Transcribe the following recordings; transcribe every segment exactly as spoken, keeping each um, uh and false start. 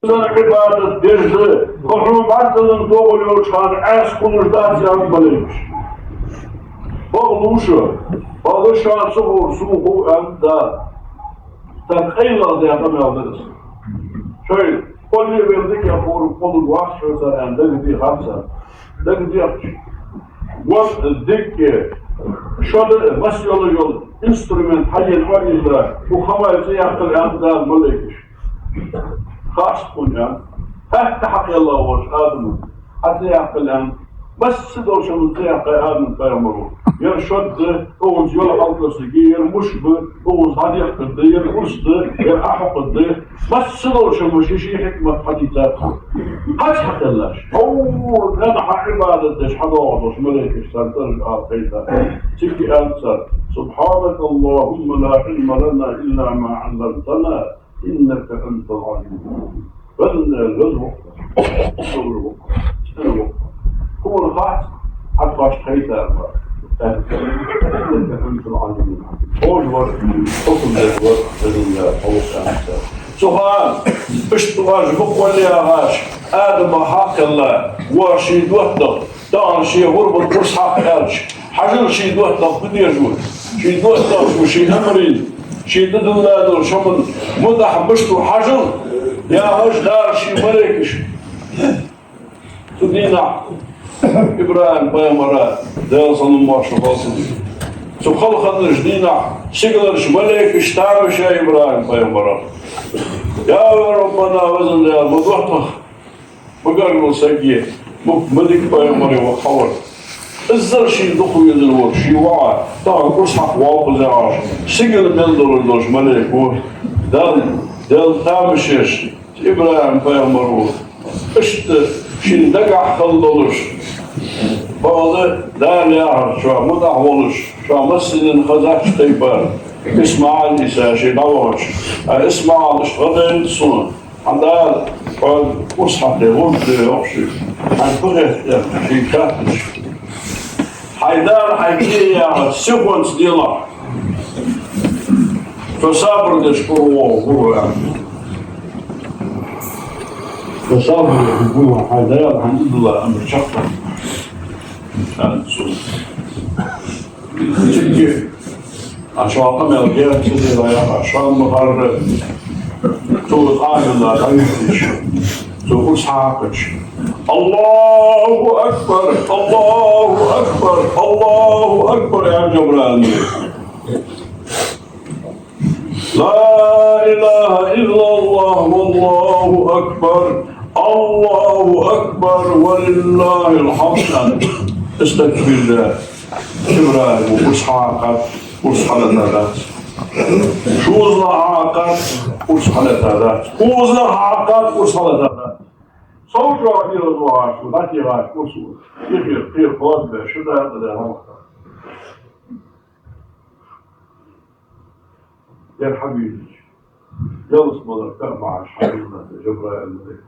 Цун Ӏибадат деш да, хьо хьона бӀаргадалар доагӀаш йолча хана Ӏаьса хулаш дац, аьннад малейкаша. Бакъ луш, бакъ луш, ша ца ховр сона хов, аьннад Дала. Цар къайлагӀа даь къамаьл да из. Шоай, кхолле вел дика ховр кхоллаг вац шоай цар, аьнна, дагадехар цар. Дагадехача, гон дикка, шода масса йола йола инструмент хьаена Ӏоилла, укх хӀаман цӀи яьккхал, аьннад Дала малейкаша. Хац тхона, аьннад, хӀаьта хьакхелла волча Адама хьа цӀи яьккхал, аьннад. Масса долча хӀаман цӀи яьккхай Адам пайхамара. Ер шод да, укхунца йола хьалтӀасаги, ер муш ба, укхунца хьадехкаргда, ер урс да, ер Ӏохьокхаргда. Масса долча хӀаман ший-ший хьикмат хьадийцад. Хац хьакхеллаш. Хьо, хьона хьа Ӏибадат деш хьадоагӀаш долча малейкаша царна цӀераш ала кхайкад. Цига аьннад цар: سبحانك اللهم لا علم لنا إلا ما علمتنا إنك أنت العليم الحكيم. Везан Даьла, веза ва хьо, собар ва хьо, цӀена ва хьо. Хьона хац хьа тхоашта хайтар мара. إنك أنت العليم الحكيم. Хьо вар, хьукам деш вар, везан Даьла, хьо ва, аьннад цар. Цу хана, иштта оаш бакъвале яхаш, Адама хьакхелла, воаш ший доттагӀа, тахан ший гӀурбан урс хьакха аьлча, хьажал ший доттагӀа фу деш ва, ший доттагӀа шу ший амарийна, ший дӀадилла долча хӀаман мутӀахьа мишта ва хьажал, яхаш, Дала ший малейкаша. Цу дийнахьа ИбрахӀим пайхамара, Даьла салам-моаршал хилда цунна, цу кхалхарча дийнахьа сигаларча малейкаша тамаш яьй ИбрахӀим пайхамарах. Я ربنا, везан Даьла, ма доттагӀа, ма гаргара саг, ма, ма дика пайхамар ва хьо вар. Иззал шийна дукха везаш вар ший воӀ, тахан урс хьакха воалл из яхаш, сигала мел долаш долча малейко, Даьла, Даьла тамаш еш, ИбрахӀим пайхамар ва. Иштта шийна дагахьа хала долаш, бакъда Дала яхар чу мутӀахьа волаш, шоана массанена хозача тайпара ИсмаӀал, Ӏийса ший дӀавахача, а ИсмаӀал иштта гӀадайнад сона. Хьа Дала хьона урс хьакхе, гӀурба де йоах шийга. Хьайна фу хет, аьнна, шийга хаьттача. Хьай Дала хьайга де яхар сихонца делахь, со сабар деш кӀур воагӀа гур ва, аьнна. Со сабар деш гур ва, хьай Дала хьайна дилла амар чакхдаргда, аьннад цо. Цига а шоана къамаьл герга ца дера яхаш, шоана ма харра, цо из Ӏамийна дӀавиттича, цо урс хьакхача: الله أكبر، الله أكبر، الله أكبر, аьннад Жабраила. لا إله إلا الله، والله أكبر، الله أكبر، ولله الحمد. Иштта такбир даь, ИбрахӀима урс хьакхад, урс хьалатадац. ШозлагӀа хьакхад, урс хьалатадац. КхозлагӀа хьакхад, урс хьалатадац. Сов чӀоагӀа ираз вахаш ва, дӀатехаш урс ва. Ихир, кхер, кхоабаш, шу дакъа даь хьалха. Ер хьавийрзача, ялсмалера кхаъ бахьаш хьавийрзад Жабраил малейк.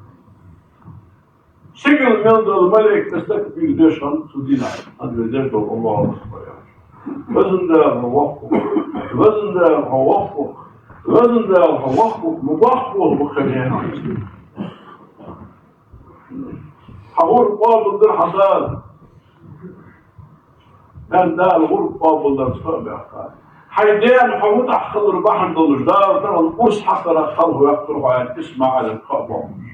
Сигала мел дола малейк, иштта такбир деш хиннад цу дийнахьа, хӀанз вай деш дола Аллаху акбар яхаш. Везан Даьла, хьо воккха ва. Везан Даьла, хьо воккха ва. Везан Даьла, хьо воккха ва. Ма воккха ва, ма кхаьча. Хьа гӀурба къоабалдир хьа Дала. Хьай Дала гӀурба къоабалдарца кхаъ баьккхар. Хьай даьна хьо мутӀахьа хилар бахьан долаш, Дала тахан урс хьакхарах хьалхаваьккхар хьо, аьнна, ИсмаӀилага кхаъ боаккхаш.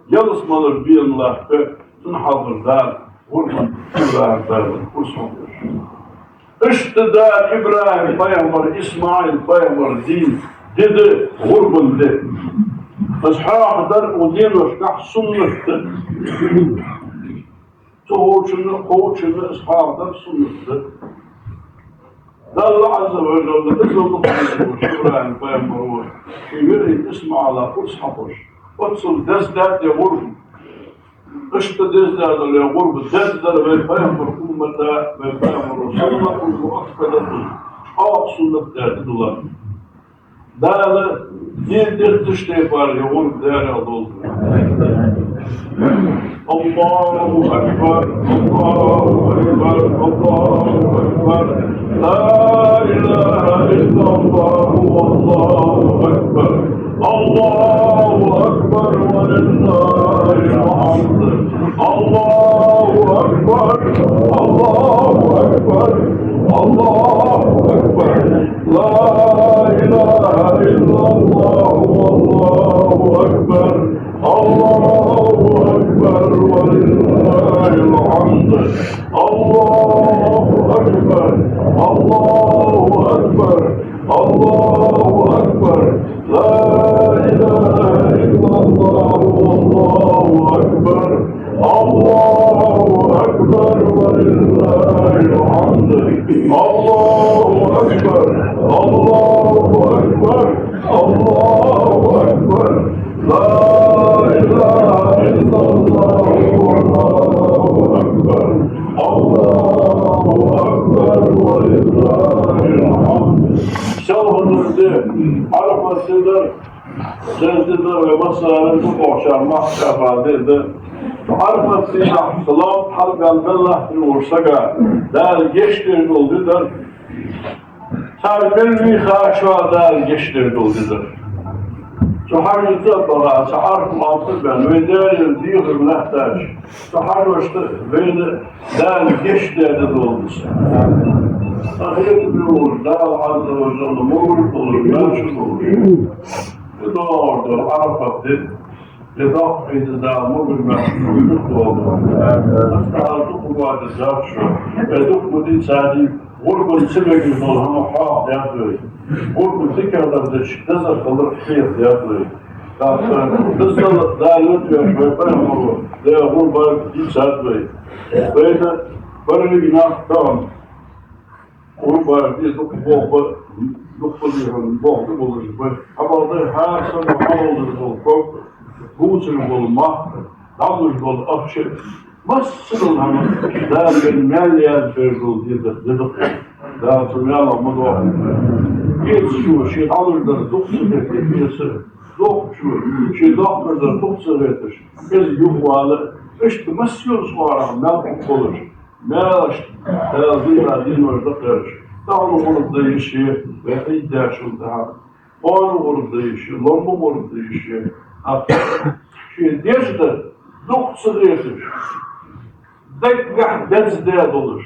Ялсмалера бена латта, цун хьалхара Дала гӀурбан, ИбрахӀим пайхамара урс хьакхадаьд. Иштта Дала ИбрахӀим пайхамара, ИсмаӀил пайхамара дийна ди да гӀурбан ди. Из хьоахадар укх деношкахь суннат да. Цу ховчунна, кховчунна из хьоахадар суннат да. Далла Ӏазза ва жалла иззал дукха везаш волча ИбрахӀим пайхамара ший виъ ИсмаӀилах урс хьакхош, оццул деза даьд ер гӀурба. Иштта деза даь дола ер гӀурба деза дар вай пайхамара уммата, вай пайхамара суннат, укх муъаккадат, чӀоагӀа суннат даьд из. Дала дийна детташ тайпара ер гӀурба даьрел долда. الله أكبر، الله أكبر، الله أكبر. لا إله إلا الله، والله أكبر. الله الله أكبر، الله أكبر، الله أكبر. لا إله إلا الله والله أكبر. الله أكبر ولله الحمد. الله أكبر، الله أكبر، الله أكبر. لا إله إلا الله والله أكبر. الله أكبر ولله الحمد. الله أكبر، الله أكبر، الله أكبر. لا إله إلا الله والله أكبر. الله أكبر ولله الحمد. Шалханурди, Ӏарафат седар, жездедар вай массаран цу кхоачар мах шафа деда. Ӏарафат седа салам хьалбел беллахь волча сага Дала гешт деш дола ди дар. Цар мел вий хача Дала гешт деш дола ди дар. Цу хьажцӀа а баха, цу Ӏарафа махка баьнна, вай Даьла дехар латтача, цу хьажошта вайна Дала гешт даь ди долаш. Ахират мел волаш, Дала Ӏазза ва Жалла могаш долаш, маьрша долаш. Ди доагӀаш дола Ӏарафат ди, ди доккха Ӏийда Дала могаш-маьрша долаш. Ас тӀехьа дукха ма дезаш шо. Э, дукха ма дийцадий, гӀурбан ца мегаш дола хӀама хьоахадаьд вай. ГӀурбан дикагӀдар деш, дезагӀа хилар хьехадаьд вай. ТӀаккха дезагӀа Дала латвеш вай пайхамаро, де гӀурбаш дийцад вай. Вайна баррига нах тахан гӀурбаш де дукха болх ба, дукха дехар болх да болаш ба. Хьабалда хьа санна хьалолаш бола ког, бувцаш бола мах, дӀалуш бола ахча, массадола хӀама Дала вайна маьл язбеш дола ди да, ди да. Дала цу маьлах ма доахалда. Эца чу ший дӀалуш дар дукха ца хете, эца, доккха чу ший доккхар дар дукха ца хеташ, из юхавала, иштта масса йолча оагӀорахьа маьл кхоачаш, маьлашта Дала дийца денош дӀакхераш, тахан гӀурба да йиш я, вай Ӏийд даьчул тӀехьагӀа, кхоана гӀурба да йиш я, ломма гӀурба да йиш я, а ший деза дар дукха ца хеташ, даггахьа деза даь долаш,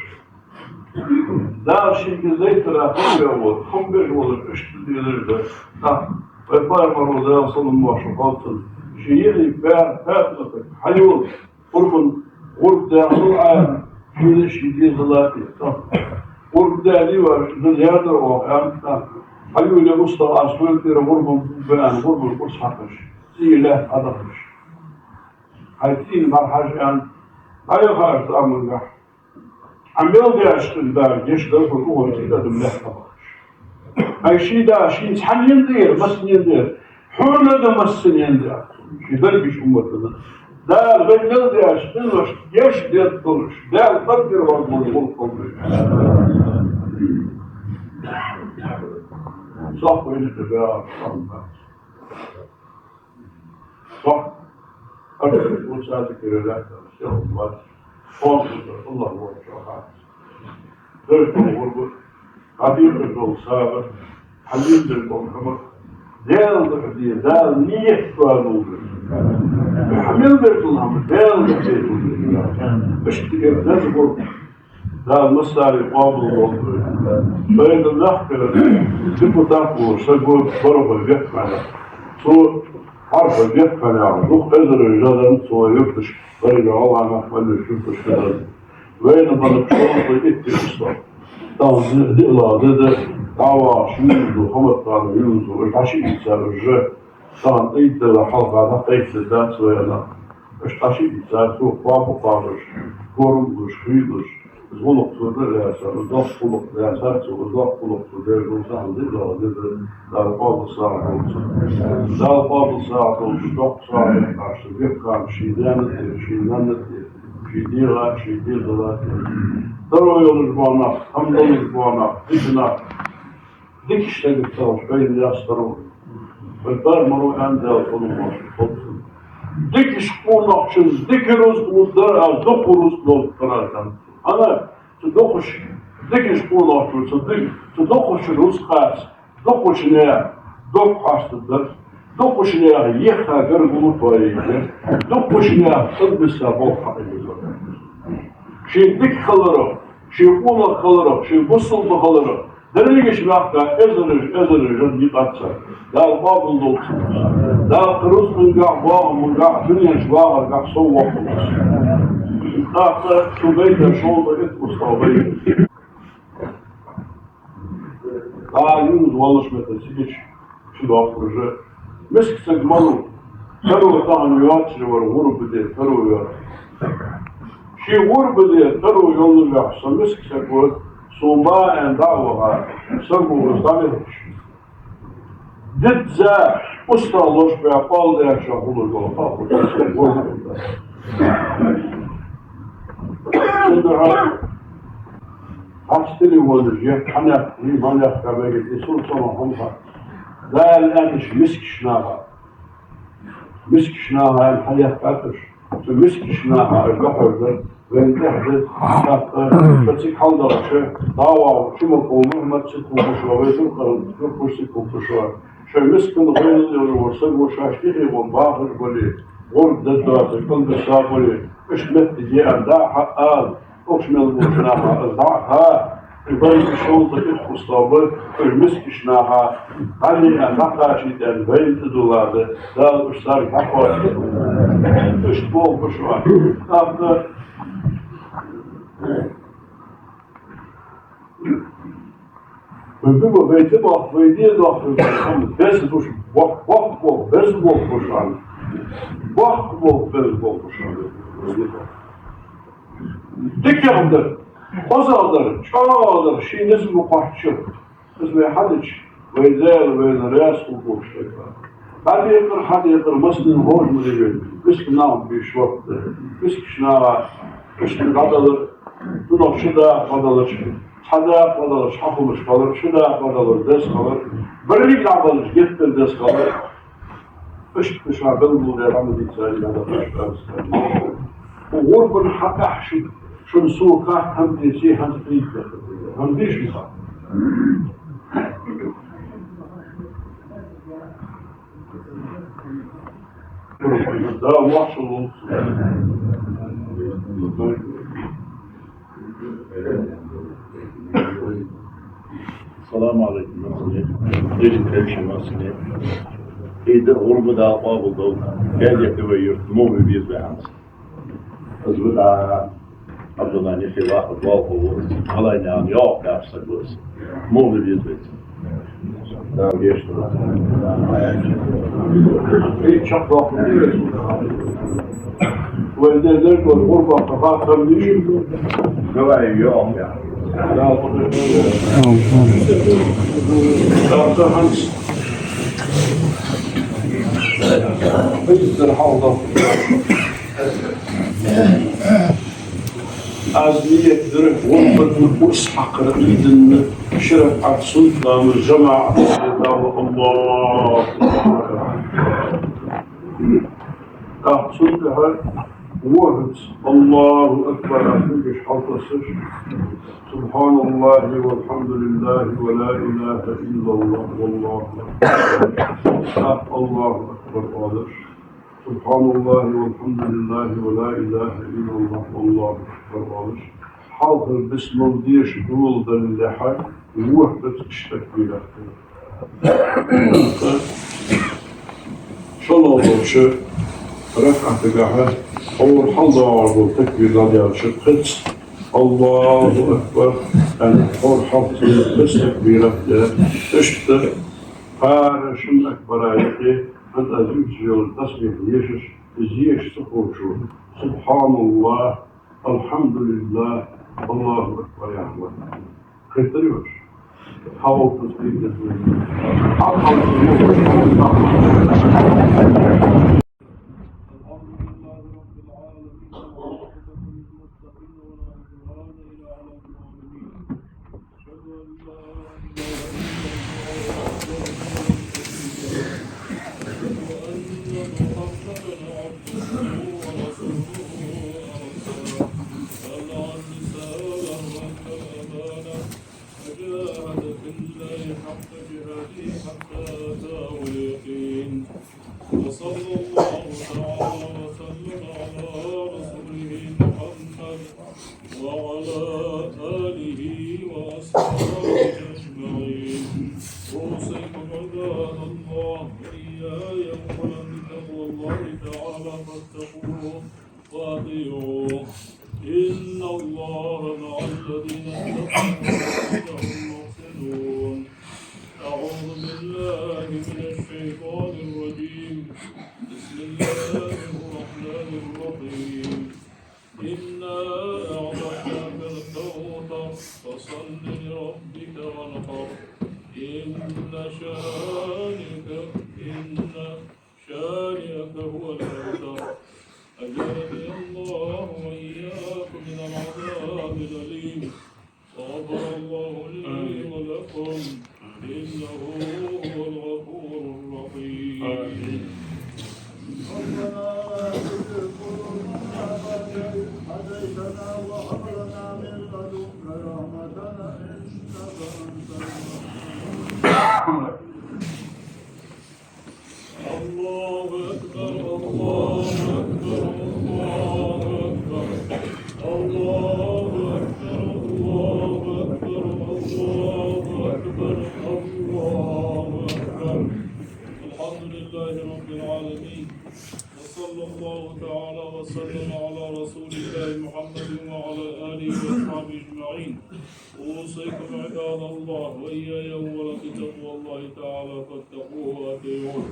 Дала шийга зайтара хам беш вола, хам беш волаш, иштта дезаш дар. ТӀаккха вай пайхамаро, Даьла салам-моаршал хилда цунна, ший йиӀиг бер ПаьтӀаматага хьайола, гӀурбан, гӀурба даь хул Ӏа, шийна ший дезала тӀа. ГӀурба даьле вай, дунен яр дар оаха, аьнна, тӀаккха хьайоле устагӀа, аз хьона тӀера гӀурбан бу бе аьнна, гӀурбан кӀус хьакхаш, цӀий лаьтта хьадахаш. Хьай цӀийна бӀарахьажа аьнна, дӀаяхача замангахьа Ӏа мел даьча хӀаман Дала гешт дар хьона, укхун цӀий тӀадам лаьтта хьабахаш. Ай ший да, шийна цхьаннена да ер, массанена да ер, хьона да, массанена да ер, ший дерригача умматана. Дала вай мел даьча хӀаманашта гешт деш долаш, Дала тӀаддир вар болаш гӀулакх хилда вай. Сох вайна тӀа баьгӀа. Сох, аш вуцази кира лаьттар, сел вац. Хонсуца Аллахӏ воччо хац. Дерригаш гӀурба, хьадийкъа дола сагӀа, хьалийна дола хӀама, Даьла духьа де, Дала нийят дола гӀурба. Хьамел бер дола хӀама, Даьла духьа де гӀурба. Иштта деза гӀурба. Дала массари къоабал долда. Шоайла нах кхера депутат волаш саг ва Барабай Бекханаькъан. Цо Барабай Бекханаькъан дукха эзар жа даьннад цо юрташка, берригаш гӀалгӀай нах мел йолча юрташка даьннад. Вайна бана шоана вай итт ди устагӀа. Тахан ди-, диълагӀа ди да, дӀавахаш юзу, Хаматхана юзу, уж дӀачуийцар уж. Тахан итт ди хьалха дӀакхайкадаьдац вайна. Уж дӀачуийцар, цо кхоабаш, кхоабаш, корам луш, хий луш. Из гӀулакх цо дар лаьцар, из доккха гӀулакх лаьцар цо, из доккха гӀулакх цо деш дола сахьат дезагӀа деза, Дала къоабал сагӀа долда цун. Дала къоабал сагӀа долда, доккха сагӀа деш, Бекхана ший даьна тӀера, ший нанна тӀера, ший дегӀа, ший дезала тӀера. Таро йолаш бола нах, хӀама долаш бола нах, дика нах, дикача сагага товш, вайна ястаро. Вай пайхамаро аьннад, Даьла салам-моаршал хилда цунна. Дикача къонахчунна дика рузкъа лургдар аз, дукха рузкъа долга каратан. ХӀана, цу дукхача, дикача къонахчо, цу ди-, цу дукхача рузкъаца, дукхача наьха дог хьастаргдар, Дукха шнех еха гаргало тоаергья, дукха шнех цӀенбисса болх хьаийцар. Ший дика хиларах, ший къонах хиларах, ший бусалба хиларах дерригаш мехка эзараш, эзараш жан йикъацар. Дала къоабал долда цун. Дала рузкъангахь, бахамангахь, дунен чу вахаргахь совгӀат лолда. ТӀаккха цу байтах шоллагӀа итт устагӀа байт. ДӀа юнус волаш метта цигача чу доккхур жа. Миска саг малув? Таро тахан йоацаш вар гӀурба де таро йоацаш. Ший гӀурба де таро йоллашехь со миска саг ва, сона ба аьнна дӀа а ваха, саго из дӀавехаш. Дизза устагӀа лош баь, къоал деш хулаш дола хьакъ ва. Цудухьа хьаста телефонаш я, хьанех, хьанех кабаги, и сул сама хьамха. Дала аьннаш мискаш наха. Мискаш наха аьнна хьаяккхаташ. Цу мискаш наха аш дахьар дар, вайна тӀехь дар, тӀаккха, ша цига хьалдахача, дӀавахача Чумаков Мухьмад цига хургвац, вай Туркъан, туркхаш цига хургвац. Шоай мискал гӀайла йолаш вар саг ва, шоаш тӀехье гӀо бахаш бале, гӀурба дергдоацаш, кӀалбисса бале, иштта моттиг я аьнна дӀа а хьаала, укх мел болча наха из дӀа а ха, и байт шоллагӀа итт устагӀа ба, уж мискаш наха, дӀале а дӀакхачийта аьнна, вайна тӀадуллад, Дала уж царга хьакхоачаш. Иштта болх ба шоана. ТӀаккха вай дума, вай дебах, вай дедах, вай хӀама беза буш, боккха, боккха болх беза болх ба шоана. Боккха болх беза болх ба шоана. ДикагӀдар, хозагӀдар, чӀоагӀагӀдар ший низ ма кхоачча, из вай хьадича, вай Даьла вайна раьза хургволаш хетар. ДӀадекъар, хьадекъар массанена хьожа ма дий вайна, миска нах бийша вахта, мискаш наха, иштта дӀадалар, дунах ши дакъа дӀадалача, цхьа дакъа дӀадалача хьахулаш хилар, ши дакъа дӀадалар деза хилар, берригаш дӀабалча геттара деза хилар. Иштта ша белгалдаь хӀама дийца, Ӏа дӀадахача къаьстта. ГӀурбан хьакъехьа шун, шун сога хатта хӀама деце, хӀанз хьийга хӀама дийша ма хаьа. Да, вахшал. Салам Ӏалайкум, массане. Дежи кхерчи массане. Ида гӀурба Дала къоабал долда. Каьдехьа вай юрт, мугӀ беза вай хӀанз. Аз вада Абдулла Нихи ваха болх ва. Халайна йоах кафса гурс. МугӀ беза вай. Давай, йоах. Аз ният дир гӀурбатна урс хьакхар, Ӏийданна ши ракаӀат суннат ламаз жамаӀатаца дала. Аллаху акбар. ТӀаккха цул тӀехьа ворхӀазза Аллаху акбар аьнна, угаш хьалтӀасаш: سبحان الله والحمد لله ولا إله إلا الله والله أكبر. ТӀаккха Аллаху акбар оалаш. سبحان الله والحمد لله ولا إله إلا الله والله أكبر оалаш. Хьалхара бисмал деша доладалехьа, ворхӀазза иштта такбират. ШоллагӀа долча ракаӀатагахьа хьора хьалдоагӀаш дола такбир дӀадаьлча, кхетац: Аллаху акбар, аьнна, хьора хьалха кхетац такбират де. Иштта пхьара шин акбара юкъе, хӀанз аз ювцаш йола тасбихь ешаш, из еш ца ховчо: سبحان الله، الحمد لله، الله أكبر яхар. Кхетарий оаш? Хьалхалца кхетар. Хьалхалца. الحمد لله رب العالمين، والعاقبة للمتقين، ولا عدوان إلا على الظالمين. أشهد أن لا إله إلا الله وحده لا شريك له. أشهد أن محمدا عبده ورسوله أرسله بلغ الرسالة وأدى الأمانة وجاهد في الله حق جهاده حتى أتاه اليقين. وسلم على رسوله محمد وعلى آله وأصحابه أجمعين. أوصيكم عباد الله وإياي أولا بتقوى الله تعالى فاتقوه وأطيعوه. إن الله مع الذين اتقوا والذين هم محسنون. أعوذ بالله من الشيطان الرجيم. بسم الله الرحمن الرحيم. إنا أعطيناك الكوثر فصل لربك وانحر. إن شانئك إن شانئك هو الأبتر. أجارني الله وإياكم من العذاب الأليم. غفر الله لي ولكم. إنه هو الغفور الرحيم. آمين. ربنا لا تزغ قلوبنا بعد إذ هديتنا وهب لنا من لدنك رحمة إنك أنت الوهاب. الله أكبر، الله أكبر، الله أكبر، الله أكبر، الله أكبر، الله أكبر، الله أكبر. الحمد لله رب العالمين، وصلى الله تعالى وسلم على رسول الله محمد وعلى آله وأصحابه أجمعين. أوصيكم عباد الله وإياي أولا بتقوى الله تعالى فاتقوه وأطيعوه.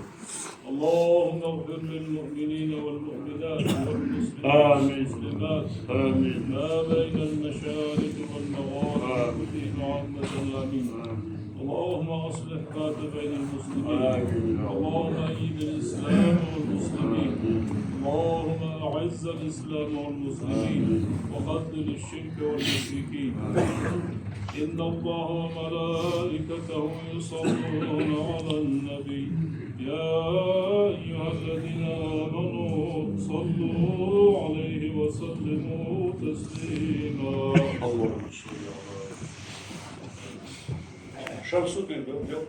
اللهم اغفر للمؤمنين والمؤمنات والمسلمين آمين. والمسلمات آمين. ما بين المشارق والمغارب آمين. كلهم عامة آمين. آمين. اللهم أصلح ذات بين المسلمين. آمين. اللهم أيد الإسلام والمسلمين. آمين. اللهم أعز الإسلام والمسلمين. آمين. وخذل الشرك والمشركين. آمين. إن الله وملائكته يصلون على النبي. يا أيها الذين آمنوا صلوا عليه وسلموا تسليما. اللهم صل على شمس الدين، يلا.